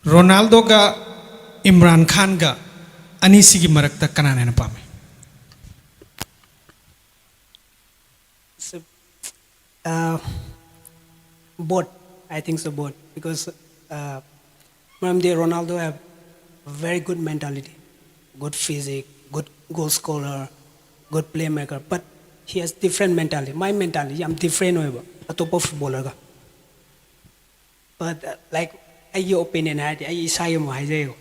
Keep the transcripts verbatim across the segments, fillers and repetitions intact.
ꯔꯣꯅꯥꯜꯗꯣꯒ ꯏꯝꯔꯥꯟ ꯈꯥꯟꯒ ꯑꯅꯤꯁꯤꯒꯤ ꯃꯔꯛꯇ ꯀꯅꯥꯅ ꯍꯦꯟꯅ ꯄꯥꯝꯃꯤ? So, uh, both. I think so, both. Because uh, ꯃꯔꯝꯗꯤ Ronaldo have very good mentality, good physique, good goal scorer, good playmaker. But he has different mentality. My mentality ꯌꯥꯝ different ꯑꯣꯏꯕ ꯑꯇꯣꯞꯄ footballerꯒ. But uh, like ꯑꯩꯒꯤ opinion ꯍꯥꯏꯔꯗꯤ ꯑꯩ ꯏꯁꯥꯒꯤ ꯑꯃꯨꯛ ꯍꯥꯏꯖꯩꯀꯣ꯫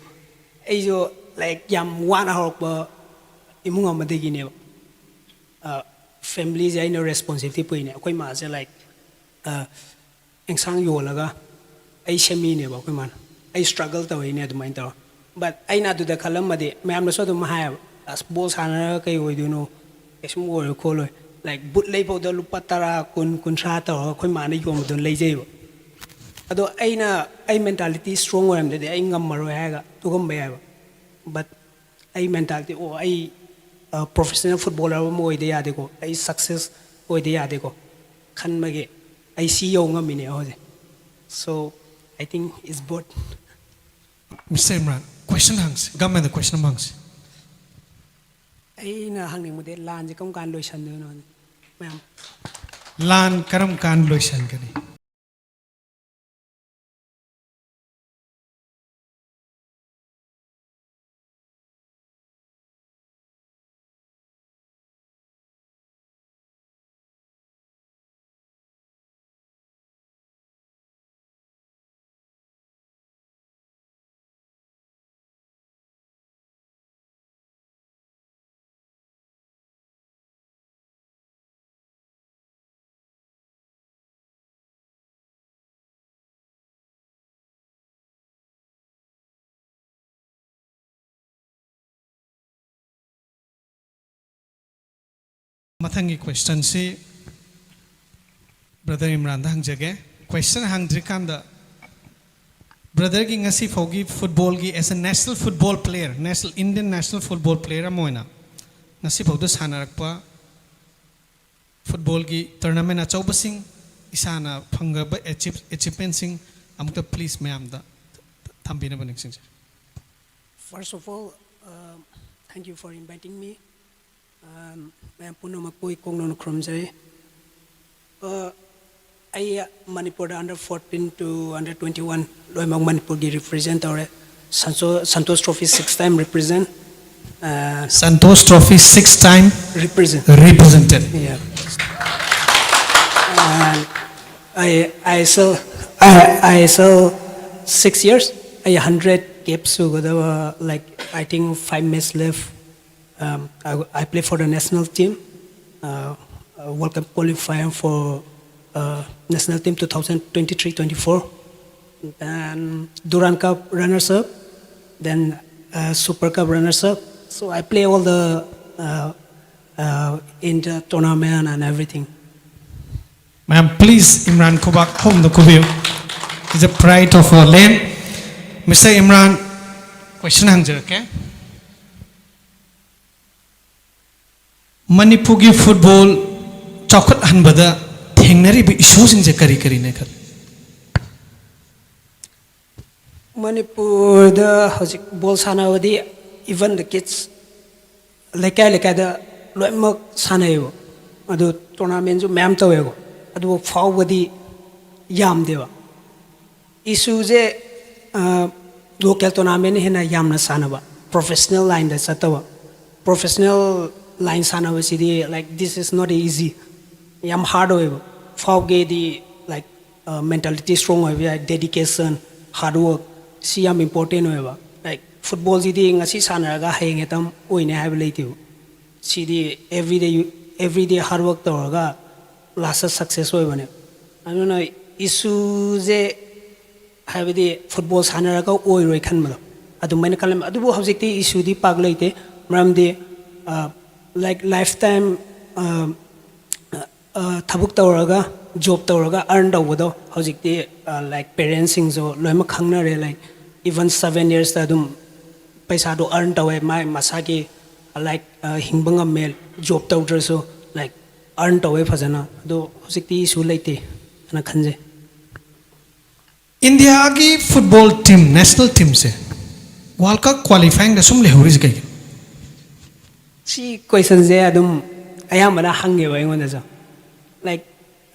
ꯑꯩꯁꯨ like ꯌꯥꯝ ꯋꯥꯅ ꯍꯧꯔꯛꯄ ꯏꯃꯨꯡ ꯑꯃꯗꯒꯤꯅꯦꯕ꯫ Familyꯁꯦ ꯑꯩꯅ responsibility ꯄꯨꯏꯅꯦ꯫ ꯑꯩꯈꯣꯏ ꯃꯥꯁꯦ like ꯑꯦꯟꯁꯥꯡ ꯌꯣꯜꯂꯒ ꯑꯩ ꯁꯦꯝꯃꯤꯅꯦꯕ ꯑꯩꯈꯣꯏ ꯃꯥꯅ꯫ ꯑꯩ struggle ꯇꯧꯔꯤꯅꯦ ꯑꯗꯨꯃꯥꯏꯅ ꯇꯧꯔ꯫ But ꯑꯩꯅ ꯑꯗꯨꯗ ꯈꯜꯂꯝꯃꯗꯤ ꯃꯌꯥꯝꯅꯁꯨ ꯑꯗꯨꯝ ꯍꯥꯏꯌꯦꯕ, "ꯑꯁ, ꯕꯣꯜ ꯁꯥꯟꯅꯔꯒ ꯀꯩ ꯑꯣꯏꯗꯣꯏꯅꯣ? ꯀꯩꯁꯨꯝ ꯑꯣꯏꯔꯣꯏ ꯈꯣꯠꯂꯣꯏ"꯫ Like ꯕꯨꯠ ꯂꯩꯐꯥꯎꯗ ꯂꯨꯄꯥ ꯇꯔꯥ, ꯀꯨꯟ, ꯀꯨꯟꯊ꯭ꯔꯥ ꯇꯧꯔꯒ ꯑꯩꯈꯣꯏ ꯃꯥꯅ ꯌꯣꯟꯕꯗꯣ ꯂꯩꯖꯩꯕ꯫ ꯑꯗꯣ ꯑꯩꯅ, ꯑꯩ mentality strong ꯑꯣꯏꯔꯝꯗꯗꯤ ꯑꯩ ꯉꯝꯃꯔꯣꯏ ꯍꯥꯏꯔꯒ ꯇꯣꯛꯑꯝꯕ ꯌꯥꯏꯕ꯫ But ꯑꯩ mentality, "ꯑꯣ, ꯑꯩ professional footballer ꯑꯃ ꯑꯣꯏꯗ ꯌꯥꯗꯦꯀꯣ, ꯑꯩ success ꯑꯣꯏꯗ ꯌꯥꯗꯦꯀꯣ" ꯈꯟꯕꯒꯤ ꯑꯩ ꯁꯤ ꯌꯧ ꯉꯝꯃꯤꯅꯦ ꯍꯧꯖꯤꯛ꯫ So I think it's both. Mister Imran, question ꯍꯪꯁꯤ, ꯒꯃꯦꯟꯗ question ꯑꯃ ꯍꯪꯁꯤ꯫ ꯑꯩꯅ ꯍꯪꯅꯤꯡꯕꯗꯤ ꯂꯥꯟꯁꯦ ꯀꯔꯝ ꯀꯥꯟꯗ ꯂꯣꯏꯁꯟꯗꯣꯏꯅꯣ? ꯃꯌꯥꯝ ꯂꯥꯟ ꯀꯔꯝ ꯀꯥꯟꯗ ꯂꯣꯏꯁꯟꯒꯅꯤ? ꯃꯊꯪꯒꯤ questionꯁꯤ brother ꯏꯝꯔꯥꯟꯗ ꯍꯪꯖꯒꯦ꯫ Question ꯍꯪꯗ꯭ꯔꯤꯀꯥꯟꯗ, brotherꯒꯤ ꯉꯁꯤ ꯐꯥꯎꯒꯤ footballꯒꯤ, as a national football player, national, Indian national football player ꯑꯃ ꯑꯣꯏꯅ ꯉꯁꯤ ꯐꯥꯎꯗ ꯁꯥꯟꯅꯔꯛꯄ footballꯒꯤ tournament ꯑꯆꯧꯕꯁꯤꯡ, ꯏꯁꯥꯅ ꯐꯪꯈ꯭ꯔꯕ achieve-, achievementꯁꯤꯡ ꯑꯃꯨꯛꯇ please ꯃꯌꯥꯝꯗ ꯊ-, ꯇꯝꯕꯤꯅꯕ ꯅꯤꯡꯁꯤꯡꯖꯔꯤ꯫ First of all, uh, thank you for inviting me. Um, ꯃꯌꯥꯝ ꯄꯨꯝꯅꯃꯛꯄꯨ ꯏꯀꯣꯛꯅꯅ ꯈꯨꯔꯨꯝꯖꯔꯤ꯫ Uh, ꯑꯩ ꯃꯅꯤꯄꯨꯔꯗ under fourteen to under twenty one ꯂꯣꯏꯅꯃꯛ ꯃꯅꯤꯄꯨꯔꯒꯤ represent ꯇꯧꯔꯦ꯫ Santosh Trophy six time represent. Uh, Santosh Trophy six time represent. Represented. Yeah. And I, ISL, I, ISL six years. ꯑꯩ hundred cap ꯁꯨꯒꯗꯕ, like, I think five match left. Um, I, I play for the national team. Uh, uh, World Cup qualifier for uh, national team two thousand twenty-three twenty-four. And Durand Cup runners up, then uh, Super Cup runners up. So I play all the uh, uh, in the tournament and everything. Ma'am, please, Imran Khubak, ꯍꯣꯝꯗ ꯈꯨꯕꯤꯌꯨ. Is a pride of our land. Mister Imran, question ꯍꯪꯖꯔꯛꯀꯦ꯫ ꯃꯅꯤꯄꯨꯔꯒꯤ football ꯆꯥꯎꯈꯠꯍꯟꯕꯗ ꯊꯦꯡꯅꯔꯤꯕ ꯏꯁꯨꯁꯤꯡꯁꯦ ꯀꯔꯤ ꯀꯔꯤꯅꯦ ꯈꯜꯂꯤ? ꯃꯅꯤꯄꯨꯔꯗ ꯍꯧꯖꯤꯛ ꯕꯣꯜ ꯁꯥꯟꯅꯕꯗꯤ even the kids, ꯂꯩꯀꯥꯏ ꯂꯩꯀꯥꯏꯗ ꯂꯣꯏꯅꯃꯛ ꯁꯥꯟꯅꯩꯌꯦꯕ꯫ ꯑꯗꯨ ꯇꯣꯔꯅꯥꯃꯦꯟꯁꯨ ꯃꯌꯥꯝ ꯇꯧꯋꯦꯕ꯫ ꯑꯗꯨꯕꯨ ꯐꯥꯎꯕꯗꯤ ꯌꯥꯝꯗꯦꯕ꯫ ꯏꯁꯨꯁꯦ ꯂꯣꯀꯦꯜ ꯇꯣꯔꯅꯥꯃꯦꯟꯅ ꯍꯦꯟꯅ ꯌꯥꯝꯅ ꯁꯥꯟꯅꯕ, ꯄ꯭ꯔꯣꯐꯦꯁꯅꯦꯜ ꯂꯥꯏꯟꯗ ꯆꯠꯇꯕ꯫ ꯄ꯭ꯔꯣꯐꯦꯁꯅꯦꯜ ꯂꯥꯏꯟ ꯁꯥꯟꯅꯕꯁꯤꯗꯤ, like, this is not easy. ꯌꯥꯝ ꯍꯥꯔꯗ ꯑꯣꯏꯌꯦꯕ꯫ ꯐꯥꯎꯒꯦꯗꯤ, like, ꯃꯦꯟꯇꯥꯂꯤꯇꯤ ꯁ꯭ꯇ꯭ꯔꯣꯡ ꯑꯣꯏꯕ ꯌꯥꯏ, ꯗꯦꯗꯤꯀꯦꯁꯟ, ꯍꯥꯔꯗ ꯋꯥꯔꯛ, ꯁꯤ ꯌꯥꯝ ꯏꯝꯄꯣꯔꯇꯦꯟ ꯑꯣꯏꯌꯦꯕ꯫ ꯂꯥꯏꯛ, ꯐꯨꯠꯕꯣꯜꯁꯤꯗꯤ ꯉꯁꯤ ꯁꯥꯟꯅꯔꯒ ꯍꯌꯦꯡ ꯍꯦꯛꯇ ꯑꯣꯏꯅꯤ ꯍꯥꯏꯕ ꯂꯩꯇꯦꯕ꯫ ꯁꯤꯗꯤ ꯑꯦꯕ꯭ꯔꯤꯗꯦ ꯑꯦꯕ꯭ꯔꯤꯗꯦ ꯍꯥꯔꯗ ꯋꯥꯔꯛ ꯇꯧꯔꯒ ꯂꯥꯁꯇ ꯁꯛꯁꯦꯁ ꯑꯣꯏꯕꯅꯦ꯫ ꯑꯗꯨꯅ ꯏꯁꯨꯁꯦ, ꯍꯥꯏꯕꯗꯤ, ꯐꯨꯠꯕꯣꯜ ꯁꯥꯟꯅꯔꯒ ꯑꯣꯏꯔꯣꯏ ꯈꯟꯕꯗꯣ ꯑꯗꯨꯃꯥꯏꯅ ꯈꯜꯂꯝꯃꯦ꯫ ꯑꯗꯨꯕꯨ ꯍꯧꯖꯤꯛꯇꯤ ꯏꯁꯨꯗꯤ ꯄꯥꯛ ꯂꯩꯇꯦ꯫ ꯃꯔꯝꯗꯤ, ꯂꯥꯏꯛ, ꯂꯥꯏꯐ ꯇꯥꯏꯝ ꯊꯕꯛ ꯇꯧꯔꯒ, ꯖꯣꯕ ꯇꯧꯔꯒ ꯑꯔꯟ ꯇꯧꯕꯗꯣ ꯍꯧꯖꯤꯛꯇꯤ, ꯂꯥꯏꯛ, ꯄꯦꯔꯦꯟꯁꯁꯤꯡꯁꯨ ꯂꯣꯏꯅꯃꯛ ꯈꯪꯅꯔꯦ꯫ ꯂꯥꯏꯛ, ꯏꯚꯟ ꯁꯕꯦꯟ ꯌꯔꯁꯇ ꯑꯗꯨꯝ ꯄꯩꯁꯥꯗꯣ ꯑꯔꯟ ꯇꯧꯋꯦ, ꯃꯥꯏ ꯃꯁꯥꯒꯤ, ꯂꯥꯏꯛ, ꯍꯤꯡꯕ ꯉꯝꯃꯦ꯫ ꯖꯣꯕ ꯇꯧꯗ꯭ꯔꯁꯨ, ꯂꯥꯏꯛ, ꯑꯔꯟ ꯇꯧꯋꯦ ꯐꯖꯅ꯫ ꯑꯗꯣ ꯍꯧꯖꯤꯛꯇꯤ ꯏꯁꯨ ꯂꯩꯇꯦ ꯍꯥꯏꯅ ꯈꯟꯖꯩ꯫ ꯏꯟꯗꯤꯌꯥꯒꯤ ꯐꯨꯠꯕꯣꯜ ꯇꯤꯝ, ꯅꯦꯁꯅꯦꯜ ꯇꯤꯝꯁꯦ ꯋꯥꯔꯜ ꯀꯞ ꯀ꯭ꯋꯥꯂꯤꯐꯥꯏꯡꯗ ꯁꯨꯝ ꯂꯩꯍꯧꯔꯤꯁꯦ ꯀꯩꯒꯤꯅꯣ? ꯁꯤ ꯀꯣꯏꯁꯟꯁꯦ ꯑꯗꯨꯝ ꯑꯌꯥꯝꯕꯅ ꯍꯪꯉꯦꯕ ꯑꯩꯉꯣꯟꯗꯁꯨ꯫ Like,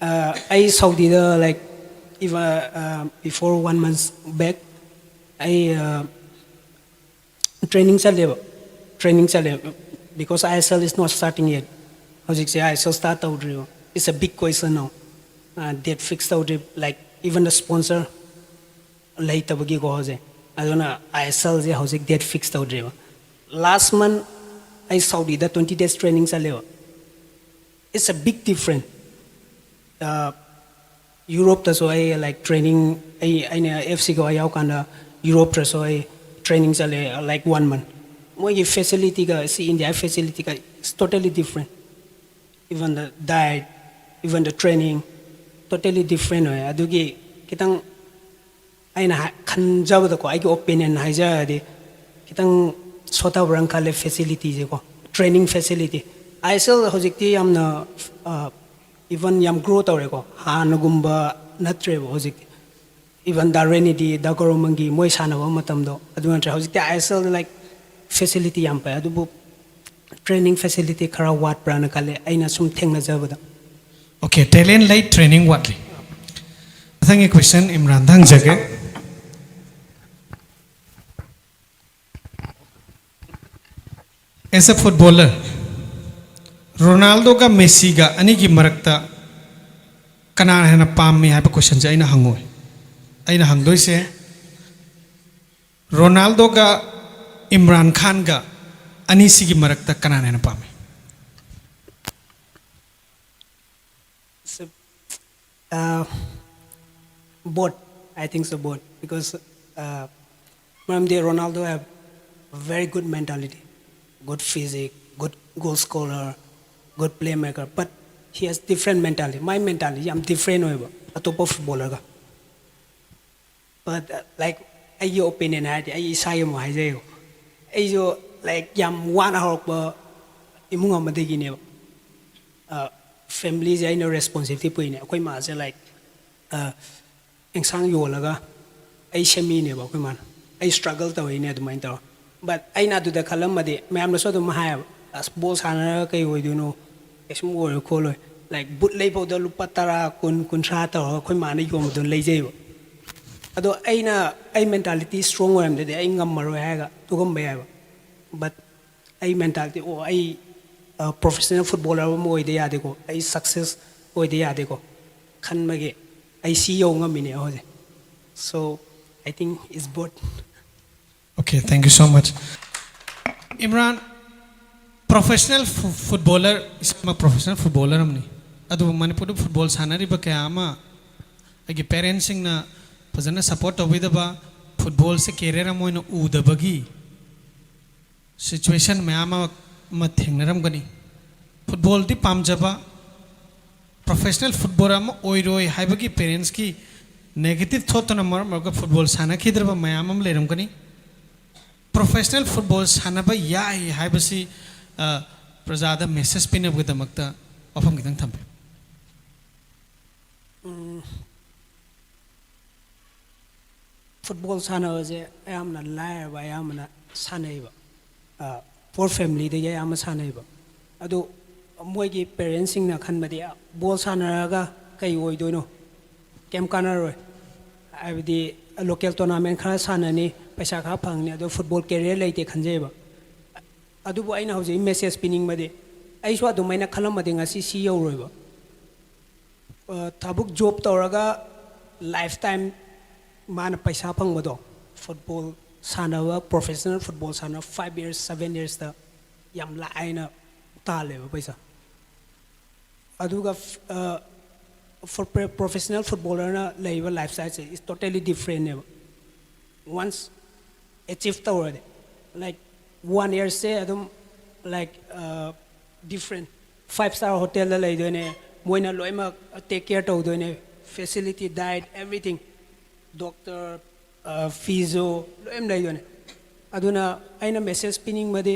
ꯑꯩ ꯁꯥꯎꯗꯤꯗ, like, even before one months back ꯑꯩ ꯇ꯭ꯔꯦꯅꯤꯡ ꯆꯠꯂꯦꯕ꯫ ꯇ꯭ꯔꯦꯅꯤꯡ ꯆꯠꯂꯦ, because I S L is not starting yet. ꯍꯧꯖꯤꯛꯁꯦ I S L start ꯇꯧꯗ꯭ꯔꯤꯕ꯫ It's a big question now. Date fix ꯇꯧꯗ꯭ꯔꯤ, like, even the sponsor ꯂꯩꯇꯕꯒꯤꯀꯣ ꯍꯧꯖꯤꯛ꯫ ꯑꯗꯨꯅ I S L ꯁꯦ ꯍꯧꯖꯤꯛ date fix ꯇꯧꯗ꯭ꯔꯤꯕ꯫ Last month ꯑꯩ ꯁꯥꯎꯗꯤꯗ twenty days training ꯆꯠꯂꯦꯕ꯫ It's a big difference. ꯌꯨꯔꯣꯞꯇꯁꯨ ꯑꯩ, like, training, ꯑꯩ ꯑꯩꯅ F C Goa ꯌꯥꯎꯀꯥꯟꯗ ꯌꯨꯔꯣꯞꯇꯁꯨ ꯑꯩ training ꯆꯠꯂꯦ, like, one month. ꯃꯣꯏꯒꯤ facilityꯒ ꯁꯤ India facilityꯒ, it's totally different. Even the diet, even the training, totally different ꯑꯣꯏ꯫ ꯑꯗꯨꯒꯤ ꯈꯤꯇꯪ ꯑꯩꯅ ꯍꯥꯏ- ꯈꯟꯖꯕꯗꯀꯣ, ꯑꯩꯒꯤ opinion ꯍꯥꯏꯖꯔꯗꯤ, ꯈꯤꯇꯪ ꯁꯣꯊꯕ꯭ꯔꯅ ꯈꯜꯂꯦ facilityꯁꯦꯀꯣ, training facility꯫ I S L ꯍꯧꯖꯤꯛꯇꯤ ꯌꯥꯝꯅ, even ꯌꯥꯝ grow ꯇꯧꯔꯦꯀꯣ, ꯍꯥꯟꯅꯒꯨꯝꯕ ꯅꯠꯇ꯭ꯔꯦꯕ ꯍꯧꯖꯤꯛꯇꯤ꯫ Even ꯗꯥ ꯔꯦꯅꯤꯗꯤ, ꯗꯥ ꯒꯧꯔꯃꯟꯒꯤ ꯃꯣꯏ ꯁꯥꯟꯅꯕ ꯃꯇꯝꯗꯣ ꯑꯗꯨ ꯅꯠꯇ꯭ꯔꯦ꯫ ꯍꯧꯖꯤꯛꯇꯤ I S L, like, facility ꯌꯥꯝ ꯐꯩ, ꯑꯗꯨꯕꯨ training facility ꯈꯔ ꯋꯥꯠꯄ꯭ꯔꯥꯅ ꯈꯜꯂꯦ, ꯑꯩꯅ ꯁꯨꯝ ꯊꯦꯡꯅꯖꯕꯗ꯫ Okay, talent ꯂꯩ, training ꯋꯥꯠꯂꯤ꯫ ꯃꯊꯪꯒꯤ question ꯏꯝꯔꯥꯟꯗ ꯍꯪꯖꯒꯦ꯫ As a footballer, ꯔꯣꯅꯥꯜꯗꯣꯒ ꯃꯦꯁꯤꯒ ꯑꯅꯤꯒꯤ ꯃꯔꯛꯇ ꯀꯅꯥꯅ ꯍꯦꯟꯅ ꯄꯥꯝꯃꯤ ꯍꯥꯏꯕ questionꯁꯦ ꯑꯩꯅ ꯍꯪꯉꯣꯏ꯫ ꯑꯩꯅ ꯍꯪꯗꯣꯏꯁꯦ, ꯔꯣꯅꯥꯜꯗꯣꯒ ꯏꯝꯔꯥꯟ ꯈꯥꯟꯒ ꯑꯅꯤꯁꯤꯒꯤ ꯃꯔꯛꯇ ꯀꯅꯥꯅ ꯍꯦꯟꯅ ꯄꯥꯝꯃꯤ? So, uh, both. I think so, both. Because, uh, ꯃꯔꯝꯗꯤ Ronaldo have very good mentality, good physique, good goal scorer, good playmaker, but he has different mentality. My mentality ꯌꯥꯝ different ꯑꯣꯏꯕ ꯑꯇꯣꯞꯄ footballerꯒ꯫ But, uh, like, ꯑꯩꯒꯤ opinion ꯍꯥꯏꯔꯗꯤ, ꯑꯩ ꯏꯁꯥꯒꯤ ꯑꯃꯨꯛ ꯍꯥꯏꯖꯩꯀꯣ꯫ ꯑꯩꯁꯨ, like, ꯌꯥꯝ ꯋꯥꯅ ꯍꯧꯔꯛꯄ ꯏꯃꯨꯡ ꯑꯃꯗꯒꯤꯅꯦꯕ꯫ Familyꯁꯦ ꯑꯩꯅ responsibility ꯄꯨꯏꯅꯦ꯫ ꯑꯩꯈꯣꯏ ꯃꯥꯁꯦ, like, uh, ꯑꯦꯟꯁꯥꯡ ꯌꯣꯜꯂꯒ ꯑꯩ ꯁꯦꯝꯃꯤꯅꯦꯕ ꯑꯩꯈꯣꯏ ꯃꯥꯅ꯫ ꯑꯩ ꯁ꯭ꯇ꯭ꯔꯒꯜ ꯇꯧꯔꯤꯅꯦ ꯑꯗꯨꯃꯥꯏꯅ ꯇꯧꯔ꯫ ꯕꯠ ꯑꯩꯅ ꯑꯗꯨꯗ ꯈꯜꯂꯝꯃꯗꯤ ꯃꯌꯥꯝꯅꯁꯨ ꯑꯗꯨꯝ ꯍꯥꯏꯌꯦꯕ, "ꯑꯁ, ꯕꯣꯜ ꯁꯥꯟꯅꯔꯒ ꯀꯩ ꯑꯣꯏꯗꯣꯏꯅꯣ? ꯀꯩꯁꯨꯝ ꯑꯣꯏꯔꯣꯏ ꯈꯣꯠꯂꯣꯏ"꯫ ꯂꯥꯏꯛ, ꯕꯨꯠ ꯂꯩꯐꯧꯗ ꯂꯨꯄꯥ ꯇꯔꯥ, ꯀꯨꯟ, ꯀꯨꯟꯊ꯭ꯔꯥ ꯇꯧꯔꯒ ꯑꯩꯈꯣꯏ ꯃꯥꯅ ꯌꯣꯟꯕꯗꯣ ꯂꯩꯖꯩꯕ꯫ ꯑꯗꯣ ꯑꯩꯅ, ꯑꯩ ꯃꯦꯟꯇꯥꯂꯤꯇꯤ ꯁ꯭ꯇ꯭ꯔꯣꯡ ꯑꯣꯏꯔꯝꯗ꯭ꯔꯗꯤ ꯑꯩ ꯉꯝꯃꯔꯣꯏ ꯍꯥꯏꯔꯒ ꯇꯣꯛꯑꯝꯕ ꯌꯥꯏꯕ꯫ ꯕꯠ ꯑꯩ ꯃꯦꯟꯇꯥꯂꯤꯇꯤ, "ꯑꯣ, ꯑꯩ ꯄ꯭ꯔꯣꯐꯦꯁꯅꯦꯜ ꯐꯨꯠꯕꯣꯂꯔ ꯑꯃ ꯑꯣꯏꯗ ꯌꯥꯗꯦꯀꯣ, ꯑꯩ ꯁꯛꯁꯦꯁ ꯑꯣꯏꯗ ꯌꯥꯗꯦꯀꯣ" ꯈꯟꯕꯒꯤ ꯑꯩ ꯁꯤ ꯌꯧ ꯉꯝꯃꯤꯅꯦ ꯍꯧꯖꯤꯛ꯫ So, I think it's both. Okay, thank you so much. Imran, professional ꯐꯨꯠꯕꯣꯂꯔ, ꯏꯁꯥꯃꯛ ꯄ꯭ꯔꯣꯐꯦꯁꯅꯦꯜ ꯐꯨꯠꯕꯣꯂꯔ ꯑꯃꯅꯤ꯫ ꯑꯗꯨꯕꯨ ꯃꯅꯤꯄꯨꯔꯗ ꯐꯨꯠꯕꯣꯜ ꯁꯥꯟꯅꯔꯤꯕ ꯀꯌꯥ ꯑꯃ ꯑꯩꯒꯤ ꯄꯦꯔꯦꯟꯁꯁꯤꯡꯅ ꯐꯖꯅ ꯁꯄꯣꯔꯠ ꯇꯧꯕꯤꯗꯕ, ꯐꯨꯠꯕꯣꯜꯁꯦ ꯀꯦꯔꯤꯌꯔ ꯑꯃ ꯑꯣꯏꯅ ꯎꯗꯕꯒꯤ ꯁꯤꯆꯨꯋꯦꯁꯟ ꯃꯌꯥꯝ ꯑꯃ, ꯑꯃ ꯊꯦꯡꯅꯔꯝꯒꯅꯤ꯫ ꯐꯨꯠꯕꯣꯜꯗꯤ ꯄꯥꯝꯖꯕ, ꯄ꯭ꯔꯣꯐꯦꯁꯅꯦꯜ ꯐꯨꯠꯕꯣꯂꯔ ꯑꯃ ꯑꯣꯏꯔꯣꯏ ꯍꯥꯏꯕꯒꯤ ꯄꯦꯔꯦꯟꯁꯀꯤ ꯅꯦꯒꯦꯇꯤꯚ ꯊꯣꯠꯇꯨꯅ ꯃꯔꯝ ꯑꯣꯏꯔꯒ ꯐꯨꯠꯕꯣꯜ ꯁꯥꯟꯅꯈꯤꯗ꯭ꯔꯕ ꯃꯌꯥꯝ ꯑꯃ ꯂꯩꯔꯝꯒꯅꯤ꯫ ꯄ꯭ꯔꯣꯐꯦꯁꯅꯦꯜ ꯐꯨꯠꯕꯣꯜ ꯁꯥꯟꯅꯕ ꯌꯥꯏ ꯍꯥꯏꯕꯁꯤ, ꯑ, ꯄ꯭ꯔꯖꯥꯗ ꯃꯦꯁꯦꯖ ꯄꯤꯅꯕꯒꯤꯗꯃꯛꯇ ꯋꯥꯐꯝ ꯈꯤꯇꯪ ꯊꯝꯕꯤꯌꯨ꯫ ꯐꯨꯠꯕꯣꯜ ꯁꯥꯟꯅꯕꯁꯦ ꯑꯌꯥꯝꯕꯅ ꯂꯥꯏꯔꯕ ꯑꯌꯥꯝꯕꯅ ꯁꯥꯟꯅꯩꯕ꯫ ꯄꯣꯔ ꯐꯦꯃꯤꯂꯤꯗꯒꯤ ꯑꯌꯥꯝꯕ ꯁꯥꯟꯅꯩꯕ꯫ ꯑꯗꯨ ꯃꯣꯏꯒꯤ ꯄꯦꯔꯦꯟꯁꯁꯤꯡꯅ ꯈꯟꯕꯗꯤ, "ꯕꯣꯜ ꯁꯥꯟꯅꯔꯒ ꯀꯩ ꯑꯣꯏꯗꯣꯏꯅꯣ? ꯀꯩꯝ ꯀꯥꯟꯅꯔꯣꯏ꯫ ꯍꯥꯏꯕꯗꯤ ꯂꯣꯀꯦꯜ ꯇꯣꯔꯅꯥꯃꯦꯟ ꯈꯔ ꯁꯥꯟꯅꯅꯤ, ꯄꯩꯁꯥ ꯈꯔ ꯐꯪꯅꯤ, ꯑꯗꯣ ꯐꯨꯠꯕꯣꯜ ꯀꯦꯔꯤꯌꯔ ꯂꯩꯇꯦ" ꯈꯟꯖꯩꯕ꯫ ꯑꯗꯨꯕꯨ ꯑꯩꯅ ꯍꯧꯖꯤꯛ ꯃꯦꯁꯦꯖ ꯄꯤꯅꯤꯡꯕꯗꯤ, ꯑꯩꯁꯨ ꯑꯗꯨꯃꯥꯏꯅ ꯈꯜꯂꯝꯃꯗꯤ ꯉꯁꯤ ꯁꯤ ꯌꯧꯔꯣꯏꯕ꯫ ꯊꯕꯛ, ꯖꯣꯕ ꯇꯧꯔꯒ ꯂꯥꯏꯐ ꯇꯥꯏꯝ ꯃꯥꯅ ꯄꯩꯁꯥ ꯐꯪꯕꯗꯣ, ꯐꯨꯠꯕꯣꯜ ꯁꯥꯟꯅꯕ, ꯄ꯭ꯔꯣꯐꯦꯁꯅꯦꯜ ꯐꯨꯠꯕꯣꯜ ꯁꯥꯟꯅꯕ ꯐꯥꯏꯚ ꯌꯔꯁ, ꯁꯚꯦꯟ ꯌꯔꯁꯇ ꯌꯥꯝ ꯂꯥꯏꯅ ꯇꯥꯜꯂꯦꯕ ꯄꯩꯁꯥ꯫ ꯑꯗꯨꯒ ꯄ꯭ꯔꯣꯐꯦꯁꯅꯦꯜ ꯐꯨꯠꯕꯣꯂꯔꯅ ꯂꯩꯔꯤꯕ ꯂꯥꯏꯐ ꯁ꯭ꯇꯥꯏꯜꯁꯦ is totally different ꯅꯦꯕ꯫ ꯋꯥꯟꯁ ꯑꯦꯆꯤꯞ ꯇꯧꯔꯗꯤ, ꯂꯥꯏꯛ, ꯋꯥꯟ ꯌꯔꯁꯦ ꯑꯗꯨꯝ, ꯂꯥꯏꯛ, ꯗꯤꯐ꯭ꯔꯦꯟ ꯐꯥꯏꯚ ꯁ꯭ꯇꯥꯔ ꯍꯣꯇꯦꯜꯗ ꯂꯩꯗꯣꯏꯅꯦ꯫ ꯃꯣꯏꯅ ꯂꯣꯏꯅꯃꯛ ꯇꯦꯛ ꯀꯦꯌꯔ ꯇꯧꯗꯣꯏꯅꯦ꯫ Facility, diet, everything, doctor, physio, ꯂꯣꯏꯅ ꯂꯩꯗꯣꯏꯅꯦ꯫ ꯑꯗꯨꯅ ꯑꯩꯅ ꯃꯦꯁꯦꯖ ꯄꯤꯅꯤꯡꯕꯗꯤ,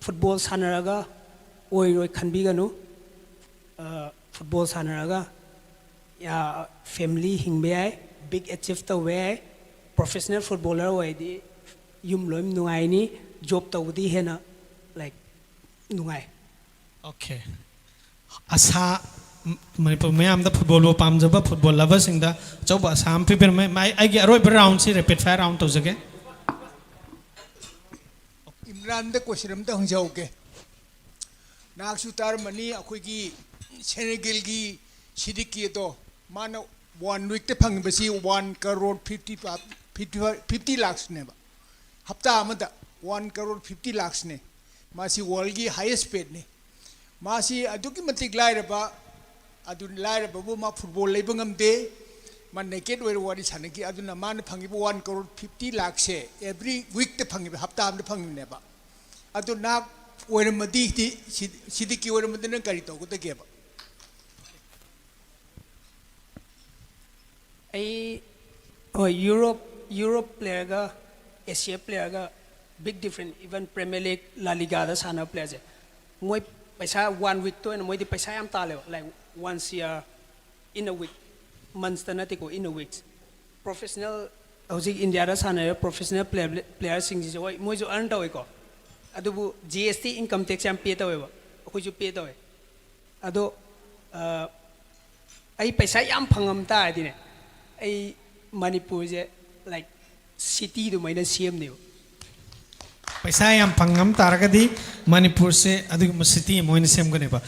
ꯐꯨꯠꯕꯣꯜ ꯁꯥꯟꯅꯔꯒ ꯑꯣꯏꯔꯣꯏ ꯈꯟꯕꯤꯒꯅꯨ꯫ ꯐꯨꯠꯕꯣꯜ ꯁꯥꯟꯅꯔꯒ ꯐꯦꯃꯤꯂꯤ ꯍꯤꯡꯕ ꯌꯥꯏ, ꯕꯤꯒ ꯑꯦꯆꯤꯞ ꯇꯧꯕ ꯌꯥꯏ꯫ ꯄ꯭ꯔꯣꯐꯦꯁꯅꯦꯜ ꯐꯨꯠꯕꯣꯂꯔ ꯑꯣꯏꯔꯗꯤ ꯌꯨꯝ ꯂꯣꯏ ꯅꯨꯡꯉꯥꯏꯅꯤ, ꯖꯣꯕ ꯇꯧꯕꯗꯤ ꯍꯦꯟꯅ ꯂꯥꯏꯛ ꯅꯨꯡꯉꯥꯏ꯫ ꯑꯣꯀꯦ꯫ ꯑꯁꯥ, ꯃꯅꯤꯄꯨꯔ ꯃꯌꯥꯝꯗ ꯐꯨꯠꯕꯣꯜꯕꯨ ꯄꯥꯝꯖꯕ ꯐꯨꯠꯕꯣꯜ ꯂꯚꯔꯁꯤꯡꯗ ꯑꯆꯧꯕ ꯑꯁꯥ ꯑꯃ ꯄꯤꯕꯤꯔꯝꯃꯦ꯫ ꯑꯩꯒꯤ ꯑꯔꯣꯏꯕ ꯔꯥꯎꯟꯁꯤ ꯔꯦꯄꯤꯗ ꯐꯥꯌꯔ ꯔꯥꯎꯟ ꯇꯧꯖꯒꯦ꯫ ꯏꯝꯔꯥꯟꯗ ꯀꯣꯏꯁꯟ ꯑꯝꯇ ꯍꯪꯖꯍꯧꯒꯦ꯫ ꯅꯍꯥꯛꯁꯨ ꯇꯥꯔꯝꯃꯅꯤ, ꯑꯩꯈꯣꯏꯒꯤ ꯁꯦꯅꯦꯒꯦꯜꯒꯤ ꯁꯤꯗꯤꯀꯤ ꯑꯗꯣ, ꯃꯥꯅ ꯋꯥꯟ ꯋꯤꯛꯇ ꯐꯪꯉꯤꯕꯁꯤ ꯋꯥꯟ ꯀꯔꯣꯔ ꯐꯤꯐꯇꯤ ꯐꯤꯐꯇꯤ ꯂꯥꯛꯁꯅꯦꯕ꯫ ꯍꯞꯇꯥ ꯑꯃꯗ ꯋꯥꯟ ꯀꯔꯣꯔ ꯐꯤꯐꯇꯤ ꯂꯥꯛꯁꯅꯦ꯫ ꯃꯥꯁꯤ ꯋꯥꯔꯜꯒꯤ ꯍꯥꯏꯌꯦꯁ ꯄꯦꯗꯅꯤ꯫ ꯃꯥꯁꯤ ꯑꯗꯨꯛꯀꯤ ꯃꯇꯤꯛ ꯂꯥꯏꯔꯕ, ꯑꯗꯨ ꯂꯥꯏꯔꯕꯕꯨ ꯃꯥ ꯐꯨꯠꯕꯣꯜ ꯂꯩꯕ ꯉꯝꯗꯦ꯫ ꯃꯥ ꯅꯦꯀꯦꯠ ꯑꯣꯏꯔ ꯋꯥꯔꯤ ꯁꯥꯟꯅꯈꯤ꯫ ꯑꯗꯨꯅ ꯃꯥꯅ ꯐꯪꯉꯤꯕ ꯋꯥꯟ ꯀꯔꯣꯔ ꯐꯤꯐꯇꯤ ꯂꯥꯛꯁꯦ ꯑꯦꯕ꯭ꯔꯤ ꯋꯤꯛꯇ ꯐꯪꯉꯤꯕ, ꯍꯞꯇꯥ ꯑꯃꯗ ꯐꯪꯉꯤꯕꯅꯦꯕ꯫ ꯑꯗꯨ ꯅꯍꯥꯛ ꯑꯣꯏꯔꯝꯃꯗꯤ, ꯁꯤꯗꯤꯀꯤ ꯑꯣꯏꯔꯝꯃꯗꯤ ꯅꯪ ꯀꯔꯤ ꯇꯧꯒꯗꯒꯦꯕ? ꯑꯩ ꯍꯣꯏ, ꯌꯨꯔꯣꯞ ꯌꯨꯔꯣꯞ ꯄ꯭ꯂꯦꯌꯔꯒ ꯑꯦꯁꯤꯌꯥ ꯄ꯭ꯂꯦꯌꯔꯒ big difference. Even premier league, La ꯂꯤꯒꯥꯗ ꯁꯥꯟꯅꯕ ꯄ꯭ꯂꯦꯌꯔꯁꯦ, ꯃꯣꯏ ꯄꯩꯁꯥ ꯋꯥꯟ ꯋꯤꯛꯇ ꯑꯣꯏꯅ ꯃꯣꯏꯗꯤ ꯄꯩꯁꯥ ꯌꯥꯝ ꯇꯥꯜꯂꯦꯕ꯫ Like, once year, in a week, ꯃꯟꯁꯇ ꯅꯠꯇꯦꯀꯣ, in a week꯫ ꯄ꯭ꯔꯣꯐꯦꯁꯅꯦꯜ, ꯍꯧꯖꯤꯛ ꯏꯟꯗꯤꯌꯥꯗ ꯁꯥꯟꯅꯔꯤꯕ ꯄ꯭ꯔꯣꯐꯦꯁꯅꯦꯜ ꯄ꯭ꯂꯦꯌꯔꯁꯤꯡꯁꯤꯁꯨ, ꯍꯣꯏ, ꯃꯣꯏꯁꯨ ꯑꯔꯟ ꯇꯧꯋꯦꯀꯣ, ꯑꯗꯨꯕꯨ ꯖꯤ ꯑꯦꯁ ꯇꯤ, ꯏꯟꯀꯝ ꯇꯦꯛꯁ ꯌꯥꯝ ꯄꯦ ꯇꯧꯋꯦꯕ, ꯑꯩꯈꯣꯏꯁꯨ ꯄꯦ ꯇꯧꯋꯦ꯫ ꯑꯗꯣ ꯑꯩ ꯄꯩꯁꯥ ꯌꯥꯝ ꯐꯪꯉꯝ ꯇꯥꯔꯗꯤꯅꯦ, ꯑꯩ ꯃꯅꯤꯄꯨꯔꯁꯦ, ꯂꯥꯏꯛ, ꯁꯤꯇꯤ ꯑꯗꯨꯃꯥꯏꯅ ꯁꯦꯝꯅꯦꯕ꯫ ꯄꯩꯁꯥ ꯌꯥꯝ ꯐꯪꯉꯝ ꯇꯥꯔꯒꯗꯤ ꯃꯅꯤꯄꯨꯔꯁꯦ ꯑꯗꯨꯒꯨꯝꯕ ꯁꯤꯇꯤ ꯑꯃ ꯑꯣꯏꯅ ꯁꯦꯝꯒꯅꯦꯕ꯫